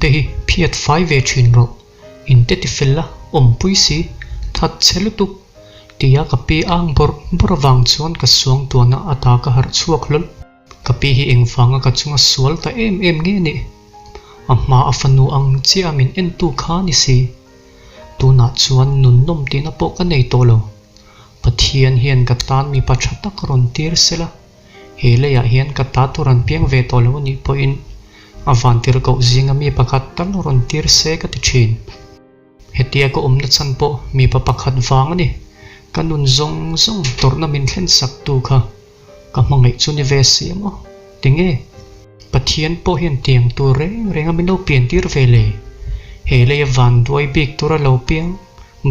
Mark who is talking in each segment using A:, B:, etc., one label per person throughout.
A: te hi phiat fai ve thin rawh, in te tifel la, awmpui si, that chhe lutuk, tia ka pi ang bawrh bawrh avang chuan ka suangtuahna ata ka harh chhuak hlawl. Ka pi hi engvanga ka chunga sual ta em em nge nih? A hma a fanu ang chiah a min entu kha ni si. Tunah chuan nun nawm tihna pawh ka nei tawh lo. Pathian hian ka tan mipa tha tak rawn tir sela, he leiah hian ka ta tur an piang ve tawh lo anih pawhin a vantirhkoh zinga mi pakhat tal rawn tir se ka ti thin. Hetia ka awmna chhan pawh mipa pakhat vang a ni. Ka nun zawng zawng tawrhna min thlen sak tu kha ka hmangaih chu ni ve si a maw? Tinge? Pathian pawh hian tiang tur reng reng a min lo pian tir ve le? He leia vanduai bik tura lo piang,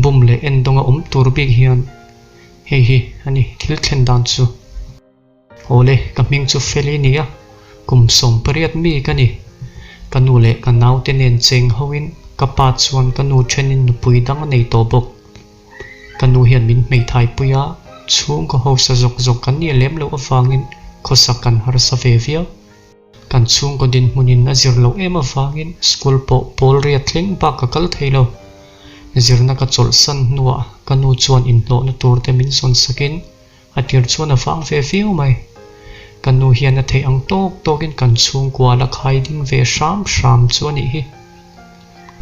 A: bum leh endawnga awm tur bik hian hei hi a ni thil thlen dan chu. Awle, ka hming chu Feli nia, kum 18 mi ka ni. Ka nu leh ka naute nen cheng hoin ka pa chuan ka nu thenin nupui dang a nei tawh bawk. Ka nu hian min hmeithai pui a, chhungkaw hausa zawk zawk kan nih lem loh avangin khawsak kan harsa ve viau. Kan chhungkaw dinhmunin a zir loh em avangin school pawh pawl riat thleng bak ka kal thei lo. Zirna ka chawlhsan hnuah ka nu chuan inhlawhna turte min zawn sakin A tir chuan a vang ve viau mai. Ka nu hian a theih ang tawk tawkin kan chhungkua la khai ding ve hram hram chu a nih hi.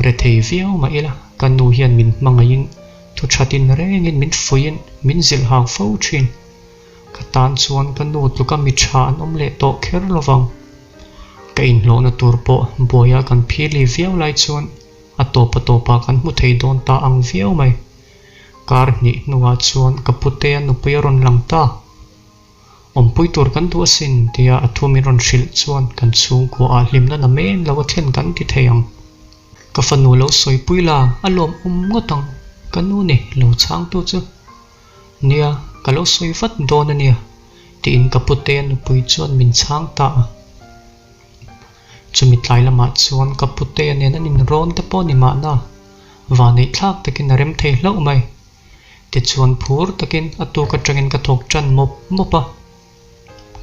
A: Rethei viau mah ila ka nu hian min hmangaihin thu thatin rengin min fuihin min zilh hau fo thin. Ka tan chuan ka nu tluka mi tha an awm leh tawh kher lovang. Ka inhlawhna tur pawh buaia kan phili viau lai chuan a tawp a tawpah kan hmu thei dawn ta ang viau mai. Kar hnih hnuah chuan ka putea nupui a rawn lang ta. Awmpui tur kan duh asin tia a thu min rawn hrilh chuan kan chhungkuaah hlimna na men lo a thlen kan ti thei ang. Ka fanu lo sawipui la a lawmawm ngawt ang ka nu ni lo chhangtu chu. Nia, ka lo sawi vat dawn a nia tiin ka putea nupui chuan min chhang ta a. Chumi tlai lamah chuan ka putea nen an inrawn te pawh ni mahna, vaneih thlak takin a rem thei hlauh mai. Tichuan phur takin a tuk atangin ka thawk tan mawp mawp a.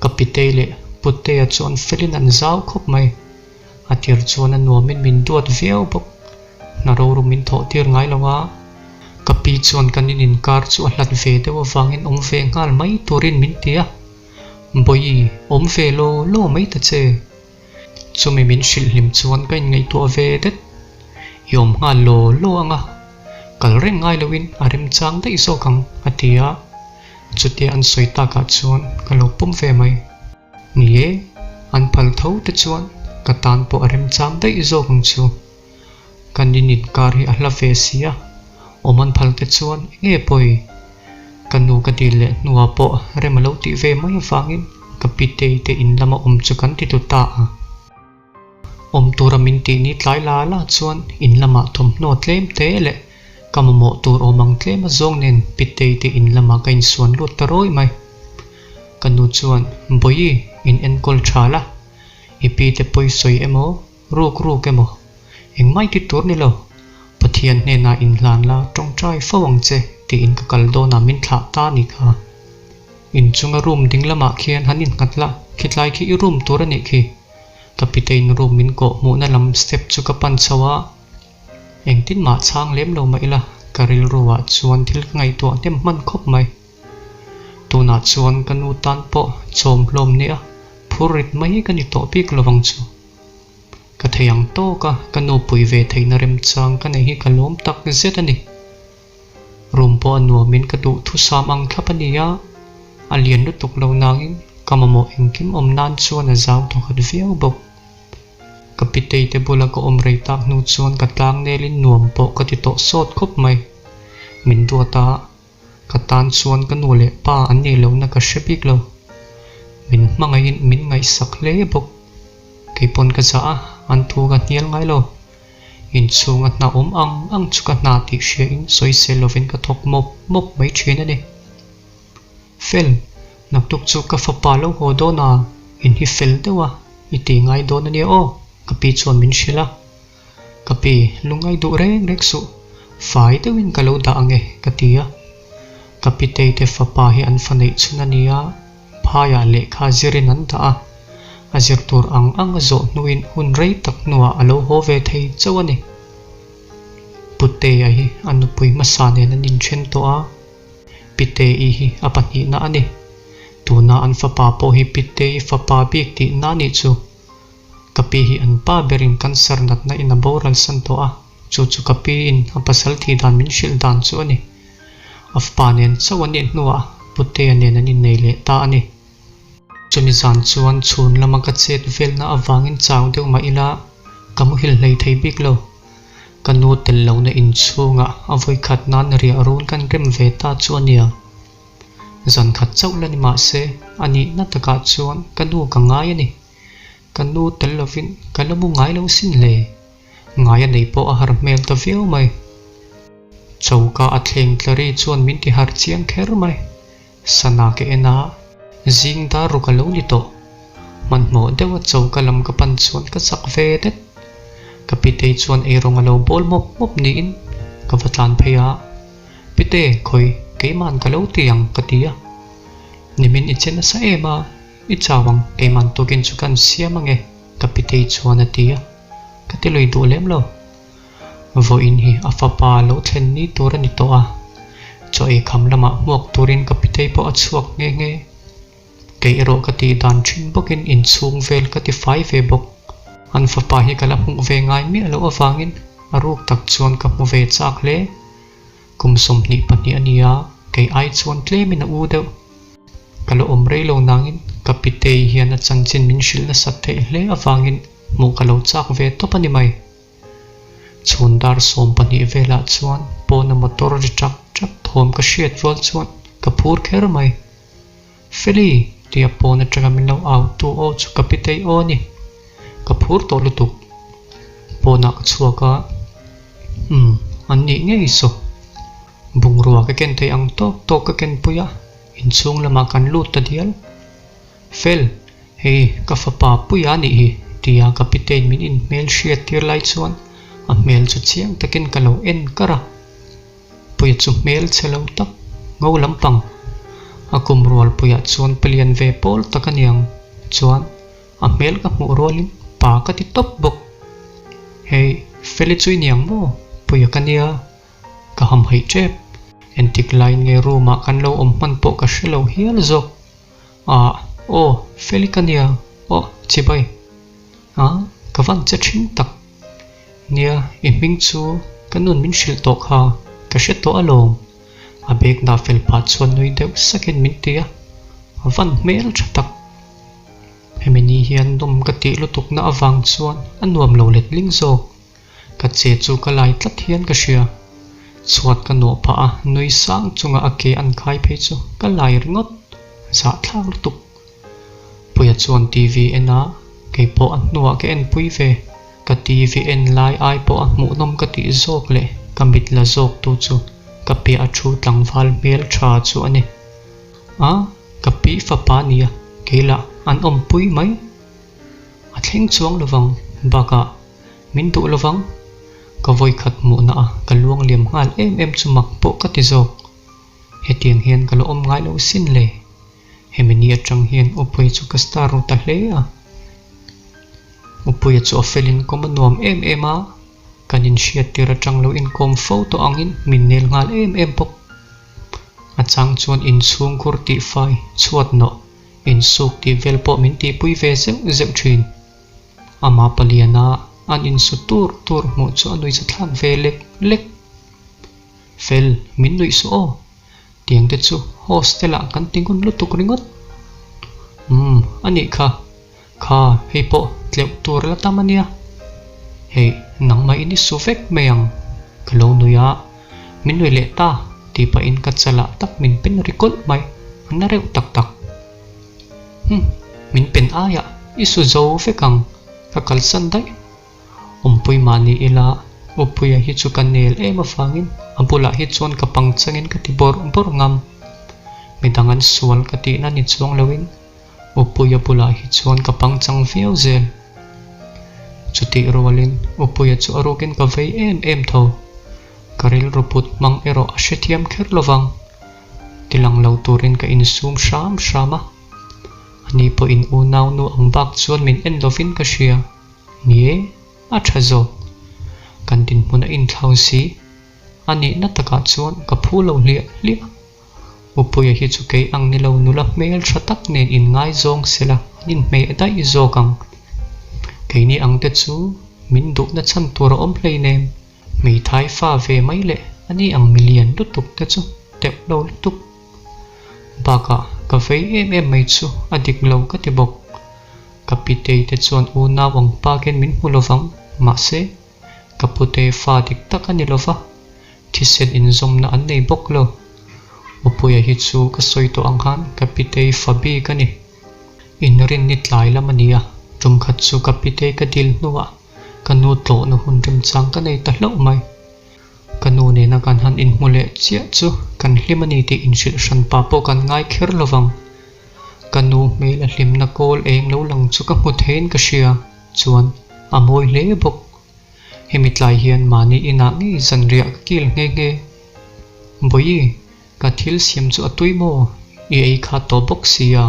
A: Ka pitei leh putea chu an felin an zau khawp mai. A tir chuan a nuamin min duat viau bawk. Hna roru min thawh tir ngai lo a, ka pi chuan kan in inkar chu a hlat ve deuh avangin awm ve nghal mai turin min ti a. Bawihi, awm ve law law mai ta che. Chumi min hrilh hlim chuan ka inngaihtuah ve det. I awm nghal law law ang a, kal reng ngai loin a remchang daih zawk ang, a ti a. Chutia an sawi takah chuan ka lo pawm ve mai. Ni e, an phal tho te chuan ka tan pawh a remchang daih zawk ang chu. Kan in inkar hi a hla ve si a, awm an phal te chuan enge pawi? Ka nu ka dil leh hnuah pawh rem a lo tih ve mai avangin ka pitei te in lama awm chu kan ti tlu ta a. Awm tura min tih ni tlai la la chuan in lamah thawmhnaw tlem te leh ka mamawh tur awm ang tlem a zawng nen pitei te in lamah ka insuan lut ta rawih mai. Ka nu chuan, Bawihi, in enkawl tha la, i pi te pawi sawi emaw? Ruk ruk emaw? Engmai ti tur ni lo. Pathian hnenah inhlan la tawngtai fo ang che tiin ka kal dawnah min thlah ta ni kha. Inchunga room ding lamah khian han innghat la, khitlai khi i room tur a nih khi. Ka pitein room min kawh hmuhna lam step chu ka pan chho a. Engtin mah chhang lem lo mah ila ka rilruah chuan thil ka ngaihtuah hnem hman khawp mai. Tunah chuan ka nu tan pawh chawm hlawm nia phur rit mai ka ni tawh bik lovang chu. Ka thei ang tawk a, ka nu pui ve theihna remchang ka nei hi ka lawm tak zet a ni. Room pawh a nuamin ka duh thusam ang thlap a ni a, a lian lutuk lo nangin ka mamawh engkim awm nan chuan a zau thawkhat viau bawk. Ka pitei te bula ka awm rei tak hnu chuan ka tlang nelin nuam pawh ka ti tawh sawt khawp mai. Min duat a. Ka tan chuan ka nu leh pa an nih lohna ka hre bik lo. Min hmangaihin min ngaihsak hle bawk. Keipawn ka zah a, an thu ka hnial ngai lo. Inchhunga hna awm ang ang chu ka hna tih hriain sawisel lovin ka thawk mawp mawp mai thin a ni. Fel, naktuk chu ka fapa lo haw dawn a, in hi fel deuh a, i ti ngai dawn a nia aw, ka pi chuan min hrilh a. Ka pi, lungngai duh reng reng suh, fai deuhin ka lo dah ang e, ka ti a. Ka pitei te fapa hi an fa neih chhun a nia, phaiah lehkha zirin an dah a. A zir tur ang ang a zawh hnuin hun rei tak hnuah a lo haw ve thei chauh a ni. Putea hi a nupui hmasa nen an inthen tawh a, Pite-i hi a pahnihna a ni. Tuna an fapa pawh hi Pite-i fapa bik tihna a nih chu. Ka pi hi an pa berin cancer natna in a boral san tawh a, chu chu ka pi in a pasal thih dan min hrilh dan chu a ni. A fapa nen chauh an nih hnuah Putea nen an innei leh ta a ni. Chumi zan chuan chhun lama ka chet velna avangin chau deuh mah ila ka muhil hlei thei bik lo. Ka nu tel lohna inchhungah a vawikhat nan riah run kan rem ve ta chu a nia. Zan khat chauh la ni mah se a nihna takah chuan ka nu ka ngai a ni. Ka nu tel lovin ka la mu ngai lo sin hle. Ngai a nei pawh a har hmel ta viau mai. Choka a thleng tla ri chuan min ti har chiang kher mai. Sana ka en a, zing dar ruk a lo ni tawh. Hmanhmawh deuha choka lam ka pan chuan ka chak ve det. Ka pitei chuan eirawng a lo bawl mawp mawp niin ka va tlan phei a, Pite, khawi, keiman ka lo ti ang ka ti a. Nimin i che nasa em a, i chau ang, keiman tukin chu kan siam ange ka pitei chuan a ti a. Ka ti lui duh lem lo. Vawiin hi a fapa lo thlen ni tur a ni tawh a, chaw ei kham lamah hmuak turin ka pitei pawh a chhuak nghe nghe. Kei erawh ka tih dan thin bawkin inchhung vel ka ti fai ve bawk. An fapa hi ka la hmuh ve ngai miah loh avangin a ruk tak chuan ka hmu ve chak hle. Kum 22 a ni a, kei ai chuan tlemin a u deuh. Ka la awm rei lo nangin ka pitei hian a chanchin min hrilh nasat theih hle avangin hmuh ka lo chak ve tawp a ni mai. Chhun dar 12 velah chuan pawna motor ri ṭak ṭak thawm ka hriat rual chuan ka phur kher mai. Feli! tia pawn atanga min lo au tu aw chu ka pitei aw a ni. Ka phur tawh lutuk. Pawnah ka chhuak a, Umm, an nih ngei saw. Bungrua ka ken theih ang tawk tawk ka ken pui a, inchhung lamah kan lut ta dial. Fel, hei ka fapa puia a nih hi, tia ka pitein min inhmel hriat tir lai chuan a hmel chu chiang takin ka lo en kar a. Puia chu hmel chhe lo tak, ngo lampang. A kum rual puiah chuan palian ve pawl tak a niang chuan a hmel ka hmuh rualin pa ka ti tawp bawk. Hei, Feli chu i niang maw? Puia ka nia. Ka hamhaih tep. Entik laiin nge room ah kan lo awm hman pawh ka hre lo hial zawk. Ah, aw, Feli ka nia, aw, chibai. Ah, ka van che thin tak. Nia, i hming chu ka nun min hrilh tawh kha, ka hre tawh alawm. A bag dah fel pah chuan nui deuh sakin min ti a, a van hmel tha tak. Hemi ni hian nawm ka tih lutukna avang chuan a nuam lo letling zawk. Ka che chu ka lai tlat hian ka hria. Chhuat ka nawh phah a, nui sang chunga a ke an khai phei chu ka lai ringawt, zahthlak lutuk. Puia chuan TV en a, kei pawh a hnuah ka en pui ve. Ka TV en lai ai pawh a hmuhnawm ka tih zawk leh ka mit la zawk tu chu ka piah a thu tlangval hmel tha chu a ni. A, ka pi fapa nia, kei lah an awmpui mai. A thleng chuang lovang, bakah min duh lovang. Ka vawikhat hmuhna a ka luang liam nghal em em chu mak pawh ka ti zawk. Hetiang hian ka la awm ngai lo sin le. Hemi ni atang hian Upuia chu ka star ru ta hle a. Upuia chu a felin kawm a nuam em em a, kan inhriat tir atang lo inkawm fo tawh angin min nel nghal em em bawk. A chang chuan inchhungkhur tihfai chhuat nawh insuk tih vel pawh min tihpui ve zeuh zeuh thin. Amah paliana an insu tur tur hmuh chu a nuihzathlak ve lek lek. Fel, min nuih suh aw. Tiang te chu hostel ah kan ti ngun lutuk ringawt. Umm, a nih kha. Kha, hei pawh tleuh tur la tam a nia. Hei, nangmah in i su vek mai ang. Ka lo nui a, min nui leh ta tih pahin ka chalah tak min pen ri kawlh mai, a na reuh tak tak. Umm, min pen aiah i su zo vek ang, ka kalsan daih. Awmpui mah ni ila, Upuia hi chu ka nel em avangin a bulah hi chuan ka pangchangin ka ti bawrh bawrh ngam. Midang an sual ka tihna ni chuang loin Upuia bulah hi chuan ka pangchang viau zel. Chutih rualin Upuia chu a rukin ka vei em em tho. Ka rilru put hmang erawh a hrethiam kher lovang. Tilang lo turin ka insum hram hram a. Ani pawhin unau nu ang bak chuan min en lovin ka hria. Ni e, a tha zawk. Kan dinhmun a inthlau si. A nihna takah chuan ka phu lo hliah hliah. Upuia hi chu kei ang ni lo nula hmel tha tak nen inngaizawng sela an inhmeh daih zawk ang. Keini ang te chu min duhna chhan tur a awm hleinem. Hmeithai fa ve mai leh a ni ang milian lutuk te chu teuh lo lutuk. Bakah ka vei em em mai chu a dik lo ka ti bawk. Ka pitei te chuan unau ang pakin min hmu lovang, mahse ka pute fa dik tak a ni lova, thisen inzawmna an nei bawk lo. Upuia hi chu ka sawi tawh ang khan ka pitei fa bik a ni. Inrinni tlai lam a ni a, tum khat chu ka pitei ka dil hnuah ka nu tlawhna hun remchang ka nei ta hlauh mai. Ka nu nena kan han inhmu leh chiah chu kan hlim a ni tih inhrilh hran pa pawh kan ngai kher lovang. Ka nu hmela hlimna kawl eng lo lang chu ka hmu theiin ka hria, chuan a mawi hle bawk. Hemi tlai hian mahni inah ngei zanriah ka kil nghe nghe. Bawihi, ka thil siam chu a tui maw? I ei kha tawh bawk sia.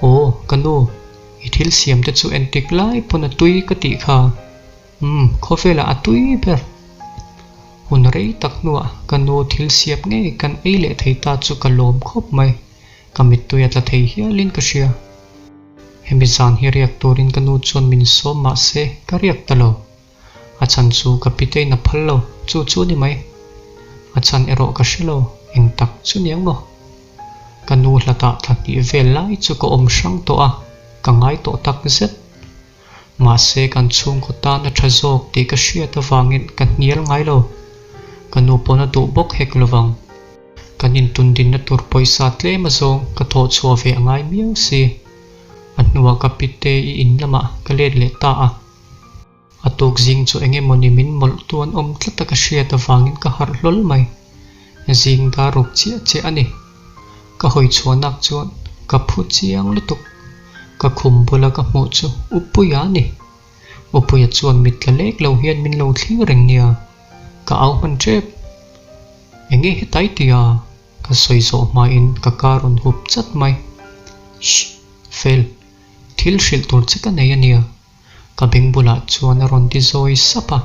A: Aw, ka nu, i thil siam te chu entik lai pawn a tui ka tih kha. Umm, khawvelah a tui ber. Hun rei tak hnuah ka nu thil siap ngei kan ei leh thei ta chu ka lawm khawp mai. Ka mittui a tla thei hialin ka hria. Hemi zan hi riak turin ka nu chuan min sawm mah se ka riak ta lo. A chhan chu ka pitein a phal lo, chu chu a ni mai. A chhan erawh ka hre lo, eng tak chu niang maw? Ka nu hlatah thla hnih vel lai chu ka awm hrang tawh a, ka ngai tawh tak zet. Mahse kan chhungkaw tan a tha zawk tih ka hriat avangin ka hnial ngai lo. Ka nu pawn a duh bawk hek lovang. Kan intundinna tur pawisa tlem azawng ka thawh chhuah ve a ngai miau si. A hnuah ka pite i in lamah ka let leh ta a. A tuk zing chu eng emawni min mawlh tu an awm tlat a ka hriat avangin ka harh hlawl mai. Zing dar ruk chiah chiah a ni. Ka hawi chhuahnak chuan ka phu chiang lutuk. Ka khum bula ka hmuh chu Upuia a ni. Upuia chuan mit tla lek lo hian min lo thlir reng nia. Ka au hman tep. Enge hetai tia? Ka sawi zawh hmain ka ka rawn hup chat mai. Shh! Fel, thil hrilh tur che ka nei a nia. Ka beng bulah chuan a rawn ti zawi sap a,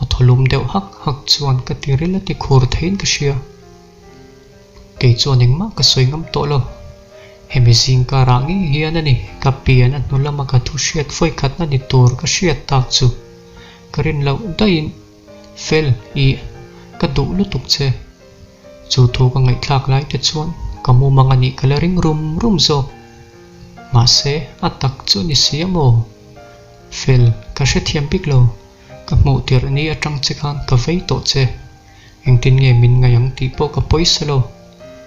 A: a thaw lum deuh hak hak chuan ka ti ril a ti khur theiin ka hria. Kei chuan engmah ka sawi ngam tawh lo. Hemi zing karah ngei hian a ni ka pian a hnu lama ka thu hriat vawi khatna ni tur ka hriat tak chu ka rin loh daihin Fel i ka duh lutuk che. Chu thu ka ngaihthlak lai te chuan ka mumang a nih ka la ring rum rum zawk. Mahse, a tak chu ni si a maw? Fel, ka hrethiam bik lo. Ka hmuh tirh ni atang che khan ka vei tawh che. Engtin nge min ngaih ang tih pawh ka pawisa lo.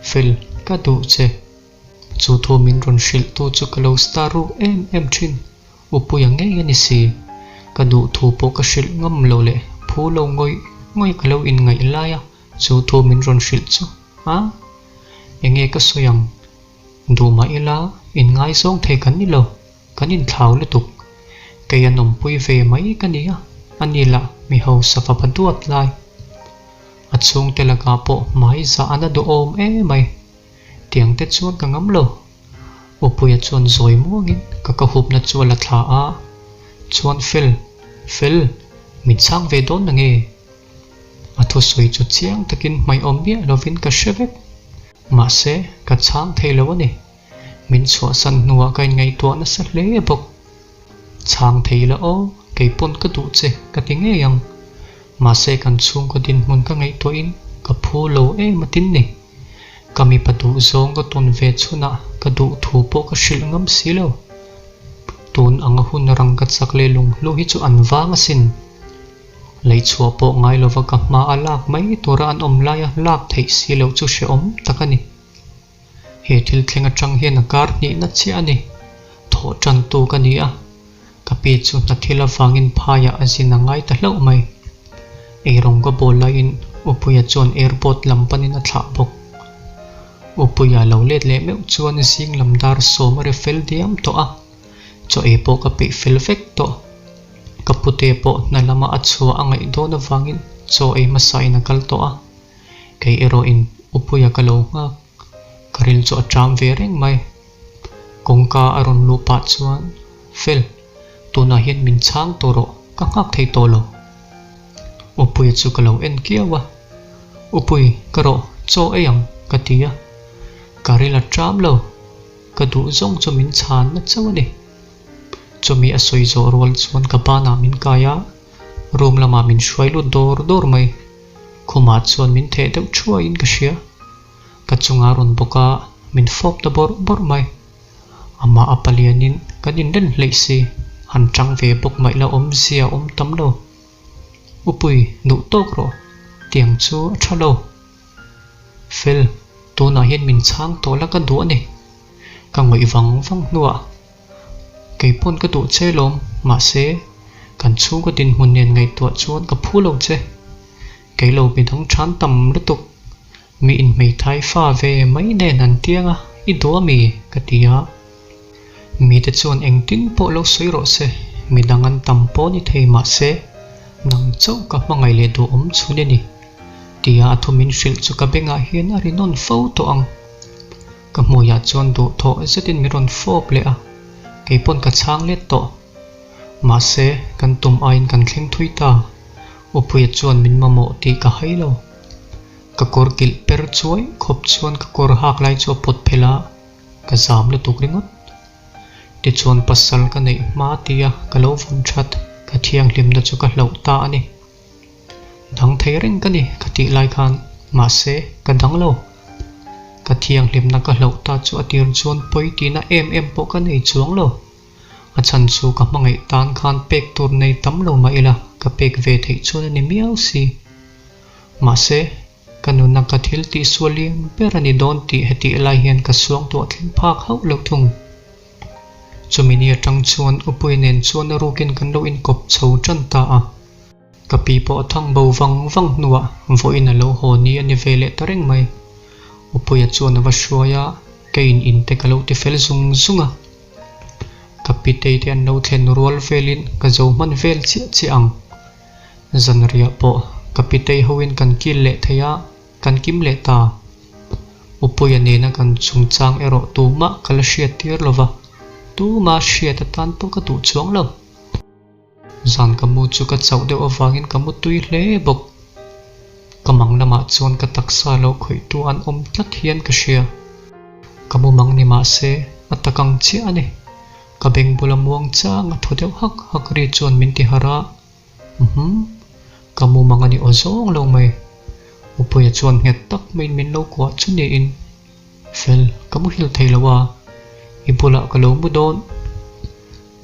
A: Fel, ka duh che. Chu thu min rawn hrilh tu chu ka lo star ruk em em thin. Upuia ngei a ni si. Ka duh thu pawh ka hrilh ngam lo leh phu lo ngawih ngawih ka lo inngaih lai a, chu thu min rawn hrilh chu a? Enge ka sawi ang? Duh mah ila inngaizawng thei kan ni lo, kan inthlau lutuk. Kei an awmpui ve mai ka ni a, ani lah mi hausa fapa duat lai. A chhungte lakah pawh hmai zah an a duhawm emai. Tiang te chuan ka ngam lo. Upuia chuan zawi muangin ka ka hupna chu a la thla a, chuan Fel, Fel, min chhang ve dawn na nge? A thusawi chu chiang takin hmaihawm miah lovin ka hre vek. Mahse, ka chhang thei lo a ni. Min chhuahsan hnuah ka inngaihtuah nasa hle bawk. Chhang thei la aw, kei pawn ka duh che ka ti ngei ang. Mahse kan chhungkaw dinhmun ka ngaihtuahin ka phu lo em atin ni. Ka mipa duh zawng ka tawn ve chhunah ka duh thu pawh ka hrilh ngam si lo. Tun anga hun rang ka chak leh lunghlu hi chu an vang asin. Lei chhuah pawh ngai lova ka hma a lak mai tura an awm laia lak theih si loh chu hrehawm tak a ni. He thil thleng atang hian a kar hnihna chiah a ni. Thawh tantu ka ni a, ka pi chu hna thil avangin phaiah a zin a ngai ta hlauh mai. Eirawng ka bawl laiin Upuia chuan airport lam panin a thlah bawk. Upuia lo let leh meuh chuan zing lam dar sawm a ri fel diam tawh a, chaw ei pawh ka peih fel vek tawh. Ka pute pawh hna lama a chhuah a ngaih dawn avangin chaw ei hmasain a kal tawh a, kei erawhin Upuia ka lo nghak. Ka ril chu a ṭam ve reng mai. Kawngka a rawn luh pah chuan, Fel, tunah hian min chhang tawh rawh, ka nghak thei tawh lo. Upuia chu ka lo en kiau a, Upui, ka rawh, chaw ei ang, ka ti a. Ka ril a ṭam lo, ka duh zawng chu min chhanna chauh a ni. Chumi a sawi zawh rual chuan ka banah min kai a, room lamah min hruai lut dawr dawr mai. Khumah chuan min theh deuh thuaiin ka hria. Ka chunga rawn bawk a, min fawp ta bawrh bawrh mai. Amah a palianin kan inlen hleih si, han tang ve bawk maih la awmzia awm tam lo. Upui, duh tawk rawh, tiang chu a tha lo. Fel, tunah hian min chhang tawh la ka duh a ni. Ka ngawih vang vang hnuah, Kei pawn ka duh che lawm, mahse, kan chhungkaw dinhmun nen ngaihtuah chuan ka phu lo che. Kei lo midang than tam lutuk, mi inhmeithai fa ve mai nen an tiang a, i duh a mi? ka ti a. Mite chuan engtin pawh lo sawi rawh se, midang an tam pawh ni thei mahse, nang chauh ka hmangaih leh duhawm chhun i ni, tia a thu min hrilh chu ka bengah hian a ri nawn fo tawh ang. Ka hmuiah chuan duhthawh zetin min rawn fawp leh a, kei pawn ka chhang let tawh. Mahse, kan tum aiin kan thleng thui ta. Upuia chuan min mamawh tih ka hai lo. Ka kawr kilh per chuai khawp chuan ka kawr hak lai chu a pawt phelh a, ka zam lutuk ringawt. Tichuan pasal ka neih hma tia ka lo vawn that ka thianghlimna chu ka hlauh ta a ni. Dang thei reng ka ni ka tih lai khan mahse ka dang lo. Ka thianghlimna ka hlauh ta chu a tir chuan pawi tihna em em pawh ka nei chuang lo. A chhan chu ka hmangaih tan khan pek tur nei tam lo mah ila ka pek ve theih chuan a ni miau si. Mahse, ka nuna ka thil tihsual lian ber a ni dawn tih hetih lai hian ka suangtuah thleng phak hauh lo thung. Chumi ni atang chuan Upuia nen chuan a rukin kan lo inkawp chho tan ta a. Ka pi pawh a thang bo vang vang hnuah vawiin a lo haw ni a ni ve leh ta reng mai. Upuia chuan a va hruai a, keiin in te ka lo ti fel zung zung a. Ka pitei te an lo thlen rual velin ka zo hman vel chiah chiah ang. Zanriah pawh ka pitei hoin kan kil leh thei a, kan kim leh ta. Upuia nena kan chungchang erawh tumah ka la hriat tir lova, tumah hriat atan pawh ka duh chuang lo. Zan ka mu chu ka chauh deuh avangin ka mu tui hle bawk. Ka mang lamah chuan ka taksa lo khawihtu an awm tlat hian ka hria. Ka mu mang ni mah se, a tak ang chiah a ni. Ka beng bula muang chang a thaw deuh hak hak ri chuan min ti harh a, Uhmm, ka mu mang a ni aw zawng lo mai. Upuia chuan nghet tak maiin min lo kuah chu niin. Fel, ka muhil thei lo a, i bulah ka lo mu dawn.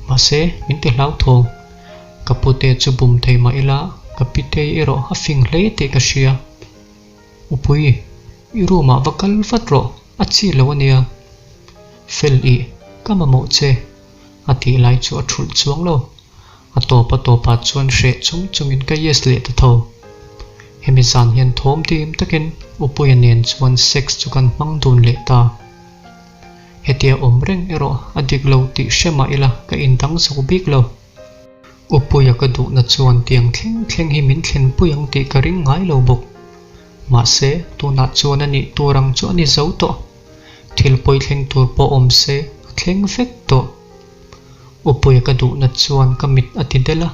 A: Mahse, min ti hlauthawng. Ka pute chu bum thei mah ila, ka pitei erawh a fing hle tih ka hria. Upui, i room ah va kal vat rawh, a chi lo ania. Fel i, ka mamawh che, a tih lai chu a thulh chuang lo. A tawp a tawpah chuan hreh chung chungin ka yes leh ta tho. Hemi zan hian thawm dim takin Upuia nen chuan sex chu kan hmang dun leh ta. Hetia awm reng erawh a dik lo tih hre mah ila ka indang zo bik lo. Upuia ka duhna chuan tiang thleng thleng hi min thlenpui ang tih ka ring ngai lo bawk. Mahse, tunah chuan a nih tur ang chu a ni zo tawh. Thil pawi thleng tur pawh awm se a thleng vek tawh. Upuia ka duhna chuan ka mit a ti del a,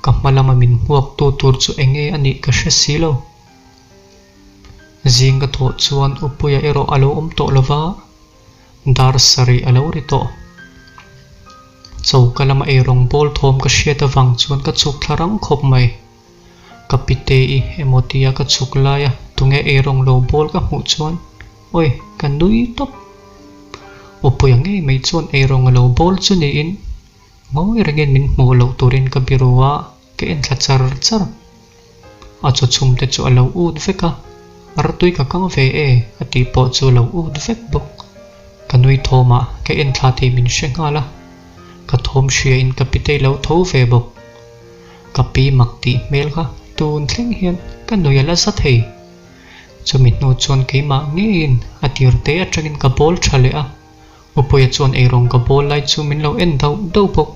A: ka hma lama min hmuaktu tur chu eng nge a nih ka hre si lo. Zing ka thawh chuan Upuia erawh a lo awm tawh lo va, dar sarih a lo ri tawh. Choka lama eirawng bawl thawm ka hriat avang chuan ka chhuk thla rang khawp mai. Ka pitei emaw tia ka chhuk laia tunge eirawng lo bawl ka hmuh chuan awi ka nui tawp. Upuia ngei mai chuan eirawng a lo bawl chu niin ngawi rengin min hmuh loh turin ka biru a, ka en thla char char. A chaw chhum te chu a lo ut vek a, artui ka kang ve e a tih pawh chu a lo ut vek bawk. Ka nui thawmah ka en thla tih min hre nghal a, ka thawm hriain ka pitei lo tho ve bawk. Ka pi mak tih hmel kha tun thleng hian ka nui a la za thei. Chumi hnu chuan keimah ngeiin a tir te atangin ka bawl tha leh a, Upuia chuan eirawng ka bawl lai chu min lo en dauh dauh bawk.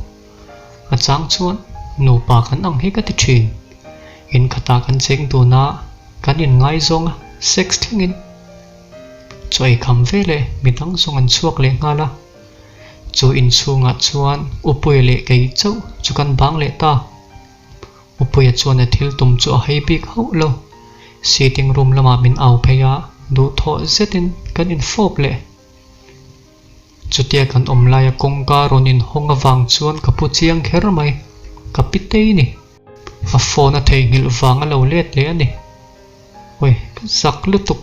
A: A chang chuan nupa kan ang hi ka ti thin. In khatah kan cheng dun a, kan inngaizawng a, sex thlengin. Chaw ei kham ve leh midang zawng an chhuak leh nghal a. Chu inchhungah chuan Upuia leh kei chauh chu kan bang leh ta. Upuia chuan a thil tum chu a hei bik hauh lo. Sitting room lamah min au phei a, duhthawh zetin kan infawp leh. Chutia kan awm laia kawngka rawn inhawng avang chuan ka pu chiang kher mai. Ka pi tei ni. A phone a theihnghilh vang a lo let leh a ni. Oi, ka zak lutuk.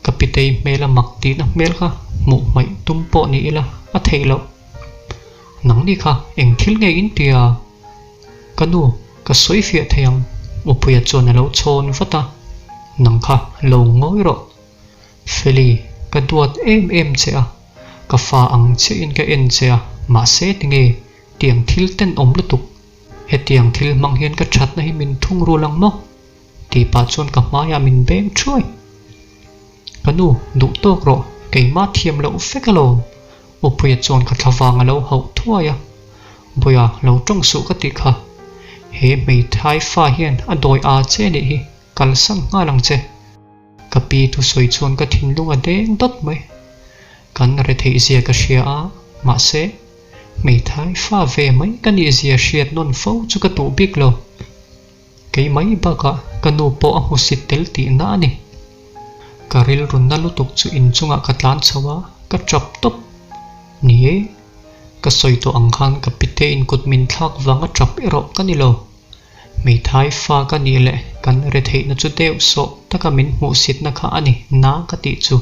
A: Ka pi tei hmel a mak tihna hmel kha hmuh hmaih tum pawh ni ila a theih loh. Nangni kha eng thil nge in tia? Ka nu, ka sawi fiah thei ang. Upuia chuan a lo chhawn vat a. Nang kha lo ngawi rawh. Feli, ka duat em em che a, ka fa ang chiahin ka en che a, mahse tinge tiang thil tenawm lutuk, hetiang thil hmang hian ka thatna hi min thungrul ang maw? Tih pah chuan ka hmaiah min beng thuai. Ka nu, duh tawk rawh, keimah thiam loh vek alawm. Upuia chuan ka thlavang a lo hauh thuai a, Buia, lo tawng suh ka tih kha. He hmeithai fa hian a dawi a che anih hi, kalsan nghal ang che. Ka pi thusawi chuan ka thinlung a deng dawt mai. Kan retheih zia ka hria a, mahse, hmeithai fa ve mai ka nih zia hriat nawn fo chu ka duh bik lo. Kei mai bakah ka nu pawh a hmusit tel tihna a ni. Ka rilru na lutuk chu inchungah ka tlan chho a, ka tap tawp. Ni e, ka sawi tawh ang khan ka pite in kut min thlak vanga tap erawh ka ni lo. Hmeithai fa ka nih leh kan retheihna chu deuh sawh taka min hmuhsitna kha a ni na ka tih chu.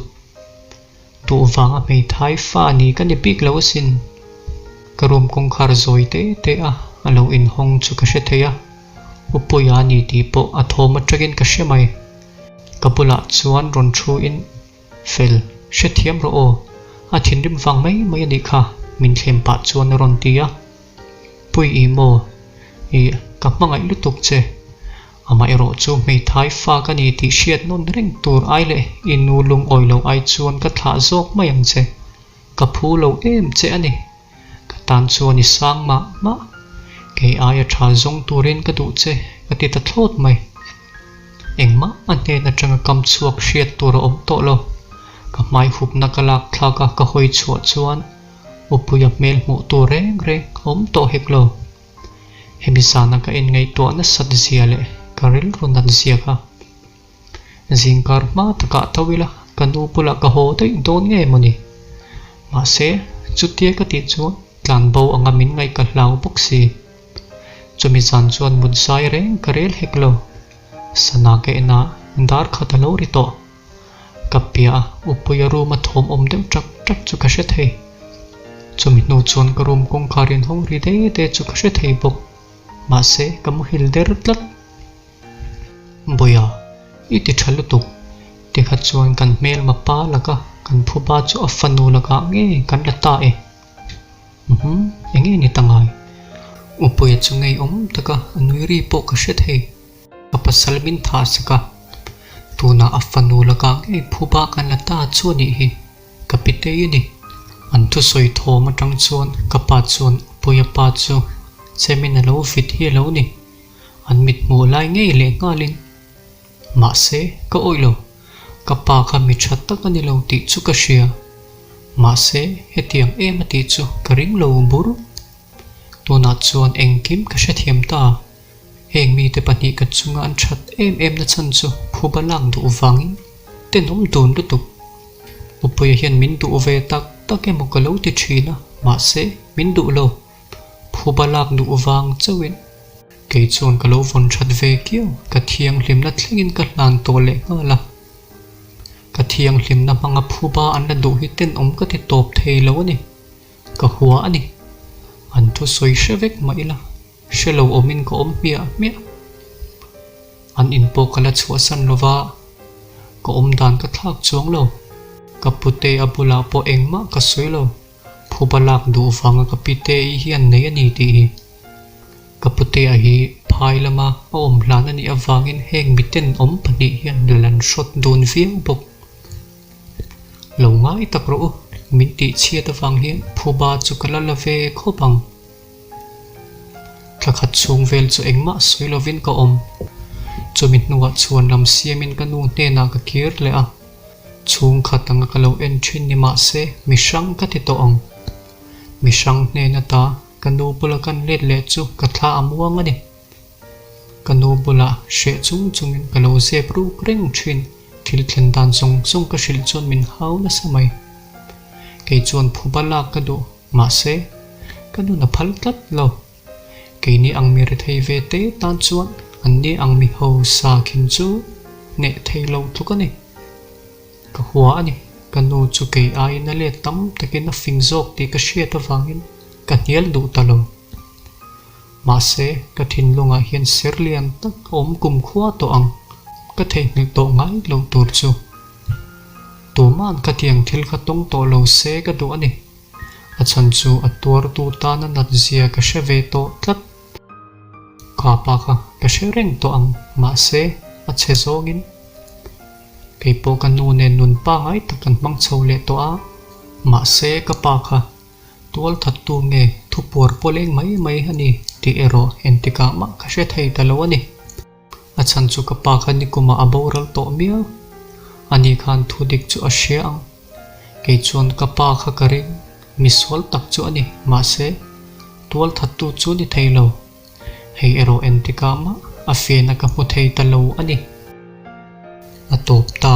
A: Duh vanga hmeithai fa ni ka ni bik lo asin. Ka room kawngkhar zawi te te a a lo inhawng chu ka hre thei a, Upuia a ni tih pawh a thawm atangin ka hre mai. Ka bulah chuan rawn thu in, Fel, hrethiam rawh aw, a thinrim vang mai mai a nih kha, min thlem pah chuan a rawn ti a. Pui i maw? Ih, ka hmangaih lutuk che. Amaherawh chu hmeithai fa ka ni tih hriat nawn reng tur ai leh i nu lungawi lo ai chuan ka thlah zawk mai ang che. Ka phu lo em che a ni. Ka tan chuan i sang mah mah. Kei aia tha zawng turin ka duh che ka ti ta thlawt mai. Engmah a hnen atanga kam chhuak hriat tur a awm tawh lo. Ka hmai hupna ka lak thlak a ka hawi chhuah chuan Upuia hmel hmuh tur reng reng a awm tawh hek lo. Hemi zana ka inngaihtuah nasat zia leh ka rilru nat zia kha zingkar hma takah tho ila ka nu bulah ka haw daih dawn nge maw ni? Mahse, chutia ka tih chuan tlanbo anga min ngaih ka hlau bawk si. Chumi zan chuan mut zai reng ka rel hek lo. Sana ka en a, dar khat a lo ri tawh. Ka piah a, Upuia room a thawm awm deuh ṭak ṭak chu ka hre thei. Chumi hnu chuan ka room kawngkhar inhawng ri de de chu ka hre thei bawk. Mahse, ka muhil der tlat. Bawiha, i ti ṭha lutuk. Tikha chuan kan hmelma pa laka kan phuba chu a fanu lakah nge kan la ta e? Uhum, eng nge ni ta ngai? Upuia chu ngeiawm taka a nui ri pawh ka hre thei. Ka pasal min thah sak a, tunah a fanu lakah ngei phuba kan la ta chu a nih hi, ka pi tei a ni. An thusawi thawm atang chuan ka pa chuan Upuia pa chu chemin a lo vit hi a lo ni, an mit hmuh lai ngei leh nghalin. Mahse, ka awih lo, ka pa kha mi tha tak a ni lo tih chu ka hria. Mahse, hetiang em a tih chu ka ring lo bur. Tunah chuan engkim ka hrethiam ta. Heng mite pahnih ka chunga an that em em na chhan chu phuba lak duh vangin tenawm dun lutuk. Upuia hian min duh ve tak tak emaw ka lo ti thin a, mahse min duh lo. Phuba lak duh vang chauhin kei chuan ka lo vawn that ve kiau, ka thianghlimna thlengin ka hlan tawh leh nghal a. Ka thianghlimna hmanga phuba an la duh hi tenawm ka ti tawp thei lo a ni. Ka hua a ni. An thusawi hre vek mah ila. Hre lo awmin ka awm hmiah hmiah. An in pawh ka la chhuahsan lo va, ka awm dan ka thlak chuang lo. Ka pute a bulah pawh engmah ka sawi lo, phuba lak duh vanga ka pite i hian nei a ni tih hi. Ka putea hi phai lama a awm hlan a nih avangin heng miten awm pahnih hian lal an hrawt dun viau bawk. Lo ngai tak rawh u, min tihchhiat avang hian phuba chu ka la la ve khawp ang. Thla khat chhung vel chu engmah sawi lovin ka awm. Chumi hnuah chhuan lam siamin ka nu hnenah ka kir leh a, chhungkhat anga ka lo en thin ni mahse mi hrang ka ti tawh ang. Mi hrang hnen ata ka nu bula kan let leh chu ka thla a muang a ni. Ka nu bulah hreh chung chungin ka lo zep ruk reng thin. Thil thlen dan zawng zawng ka hrilh chuan min hau nasa mai. Kei chuan phuba lak ka duh, mahse, ka nun a phal tlat lo. Keini ang mi rethei ve te tan chuan anni ang mi hausa khin chu hneh thei lo tluk a ni. Ka hua a ni, ka nu chu kei aiin a let tam takin a fing zawk tih ka hriat avangin ka hnial duh ta lo. Mahse, ka thinlungah hian ser lian tak a awm kumkhua tawh ang, ka theihnghilh tawh ngai lo tur chu. Tuma'n ka tiang thil kha tawng tawh lo se ka duh a ni. A chhan chu a tuartu tana nat zia ka hre ve tawh tlat. Ka pa kha ka hre reng tawh ang, mahse, a chhe zawngin kei pawh ka nu nen nun pangai tak kan hmang chho leh tawh a, mahse, ka pa kha tual thattu nge thupuar pawleng mai mai a ni tih erawh entikah mah ka hre thei ta lo a ni. A chhan chu ka pa kha nikumah a boral tawh miau. Ani khan thu dik chu a hria ang. Kei chuan ka pa kha ka ring, misual tak chu a ni, mahse, tual thattu chu ni thei lo. Hei erawh entikah mah a fiahna ka hmu thei ta lo a ni. A tawp ta.